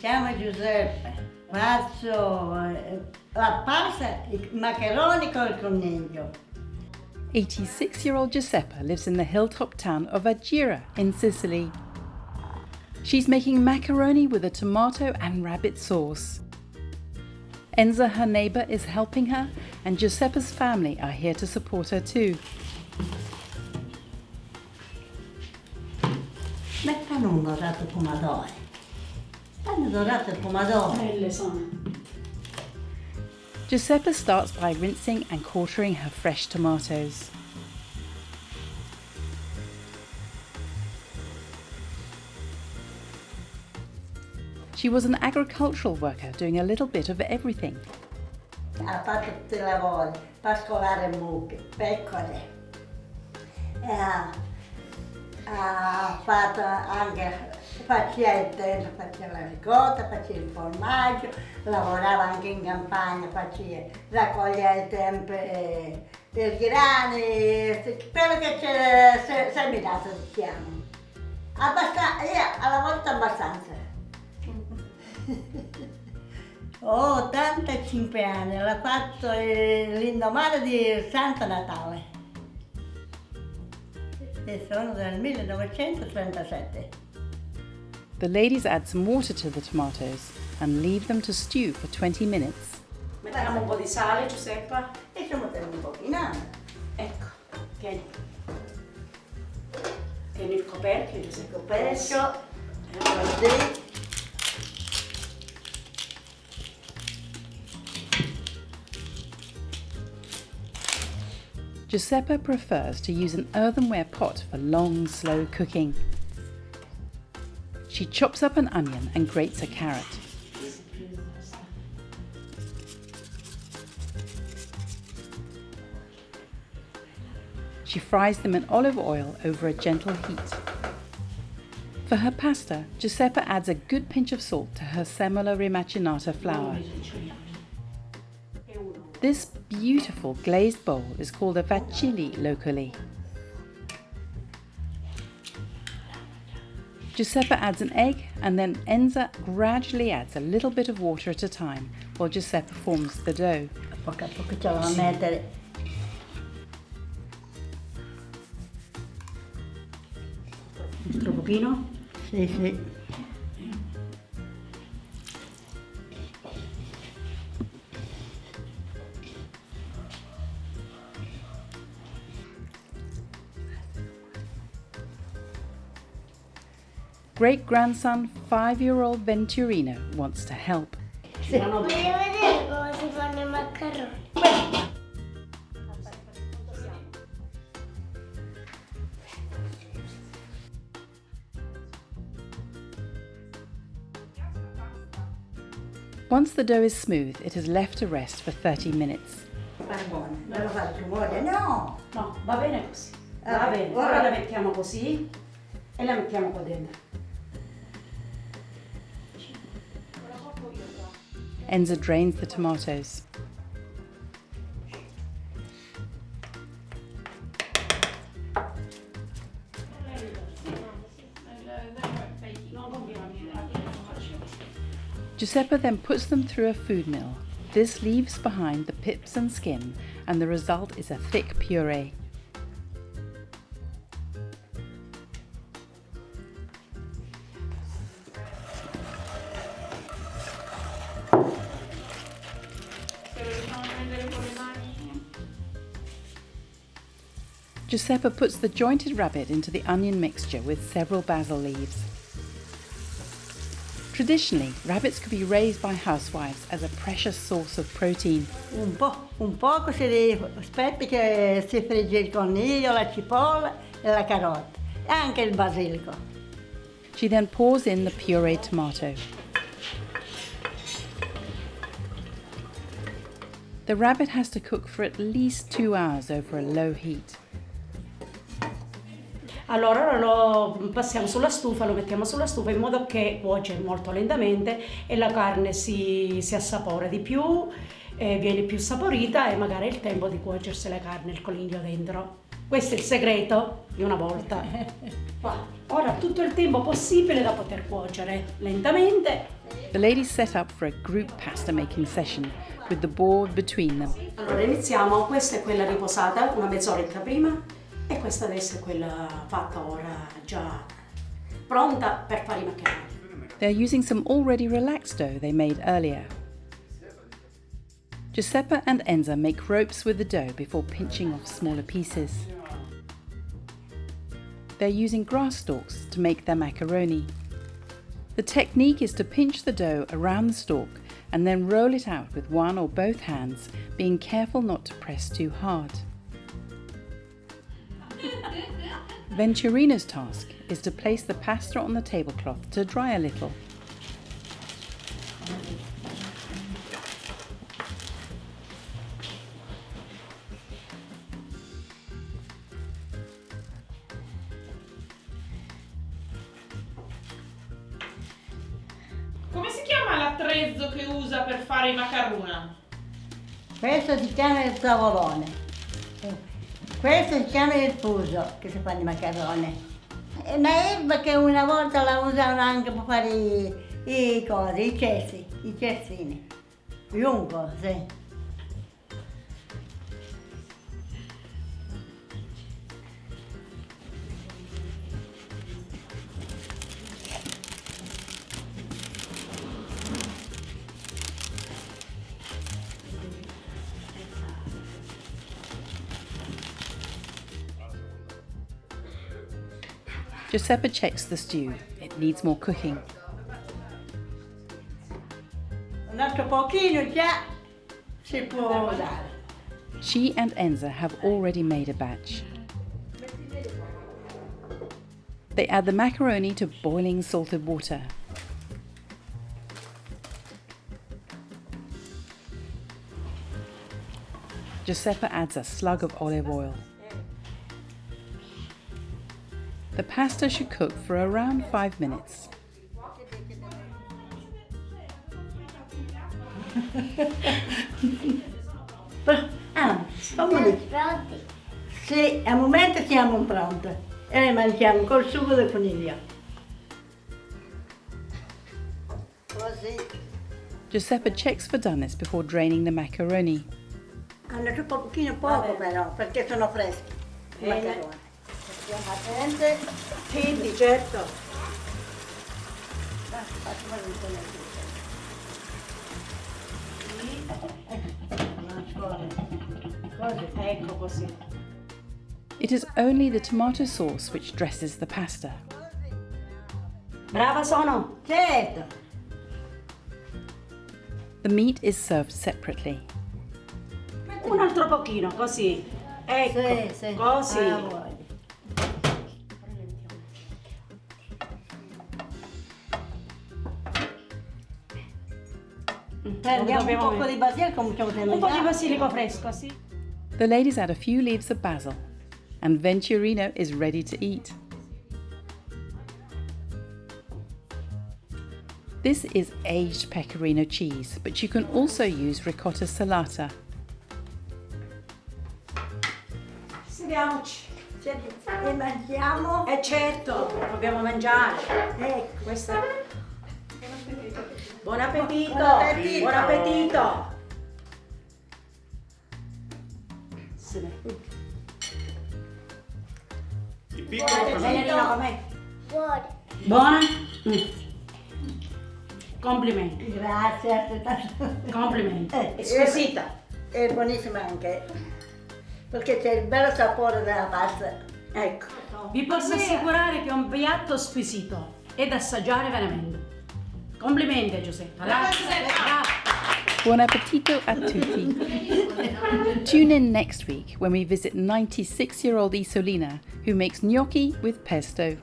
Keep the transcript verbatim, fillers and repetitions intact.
Chiamo Giuseppe, faccio, eh, la pasta, i maccheroni col coniglio. Eighty-six-year-old Giuseppa lives in the hilltop town of Agira in Sicily. She's making macaroni with a tomato and rabbit sauce. Enza, her neighbour, is helping her, and Giuseppa's family are here to support her too. Mettanu un dosato pumadori. Mettanu un dosato pumadori. Belle sono. Giuseppa starts by rinsing and quartering her fresh tomatoes. She was an agricultural worker doing a little bit of everything. Ha fatto tutti i lavori, pascolare mucche, pecore. E ha, ha fatto anche, faceva il tempo, faceva la ricotta, faceva il formaggio, lavorava anche in campagna, faceva, raccoglieva il tempo, eh, il grano, eh, quello che c'è se-, seminato, diciamo. Abbasta-, eh, alla volta abbastanza. Ho ottantacinque anni, l'ha fatto, eh, l'indomani di Santo Natale. E sono del millenovecentotrentasette. The ladies add some water to the tomatoes and leave them to stew for twenty minutes. Mettiamo un po' di sale, Giuseppa. E ci mettiamo un pochino. Ecco. Tieni. Tieni il coperchio, Giuseppe. Coperchio. E ora sì. Giuseppa prefers to use an earthenware pot for long, slow cooking. She chops up an onion and grates a carrot. She fries them in olive oil over a gentle heat. For her pasta, Giuseppa adds a good pinch of salt to her semola rimacinata flour. This beautiful glazed bowl is called a facili locally. Giuseppa adds an egg, and then Enza gradually adds a little bit of water at a time while Giuseppa forms the dough. A poco a poco ci va a mettere. Un altro pochino? Sì, sì. Great grandson, five-year-old Venturino, wants to help. Sì. Voglio vedere come si fanno i maccheroni. Once the dough is smooth, it is left to rest for thirty minutes. Carbone, non lo faccio muovere, no! No, va bene così. Ah, va bene, ora ora la mettiamo così e la mettiamo qua dentro. Enza drains the tomatoes. Giuseppa then puts them through a food mill. This leaves behind the pips and skin, and the result is a thick puree. Giuseppa puts the jointed rabbit into the onion mixture with several basil leaves. Traditionally, rabbits could be raised by housewives as a precious source of protein. Un po', un poco si ri-, aspetti che si frigge il coniglio, la cipolla e la carota e anche il basilico. She then pours in the pureed tomato. The rabbit has to cook for at least two hours over a low heat. Allora, ora lo passiamo sulla stufa, lo mettiamo sulla stufa in modo che cuoce molto lentamente e la carne si, si assapora di più, eh, viene più saporita e magari è il tempo di cuocersi la carne, il coniglio dentro. Questo è il segreto di una volta. Qua. Ora tutto il tempo possibile da poter cuocere lentamente. The ladies set up for a group pasta making session with the board between them. Allora, iniziamo. Questa è quella riposata una mezz'oretta prima e questa adesso è quella fatta ora, già pronta per fare i maccheroni. They're using some already relaxed dough they made earlier. Giuseppa and Enza make ropes with the dough before pinching off smaller pieces. They're using grass stalks to make their macaroni. The technique is to pinch the dough around the stalk and then roll it out with one or both hands, being careful not to press too hard. Venturino's task is to place the pasta on the tablecloth to dry a little. Come si chiama l'attrezzo che usa per fare i macarona? Questo si chiama il tavolone. Questo si chiama il fuso, che si fanno i maccheroni. È una erba che una volta la usavano anche per fare i, i cosi, i cessi, i cessini. Junco, sì. Giuseppa checks the stew. It needs more cooking. Un altro pochino già si può usare. She and Enza have already made a batch. They add the macaroni to boiling salted water. Giuseppa adds a slug of olive oil. The pasta should cook for around five minutes. Ah, siamo pronti? Sì, al momento siamo pronte e le mangiamo col sugo del coniglio. Così. Giuseppa checks for doneness before draining the macaroni. Hanno troppo pochino poco però, perché sono freschi i maccheroni. Facciamo niente. Sì, sì, certo. Ah, faccio fare un po' di... Così. Ecco così. It is only the tomato sauce which dresses the pasta. Brava sono! Certo! The meat is served separately. Un altro pochino, così. Ecco, sì, sì, così. Prendiamo un poco di basilico, un po' di basilico fresco, sì. The ladies add a few leaves of basil, and Venturino is ready to eat. This is aged pecorino cheese, but you can also use ricotta salata. Sediamoci. E mangiamo? Eh certo, dobbiamo mangiare. Ecco. Questa... Buon appetito! Buon appetito! Buon appetito! Sì. Buona, Danielina, com'è? Buona. Buona? Mm. Complimenti. Grazie, altrettanto. Complimenti. Eh, è squisita. È buonissima anche, perché c'è il bello sapore della pasta. Ecco. Vi posso assicurare che è un piatto squisito. E da assaggiare veramente. Complimenti a Giuseppa. Brava Giuseppa! Brava! Buon appetito a tutti. Tune in next week when we visit ninety-six-year-old Isolina, who makes gnocchi with pesto.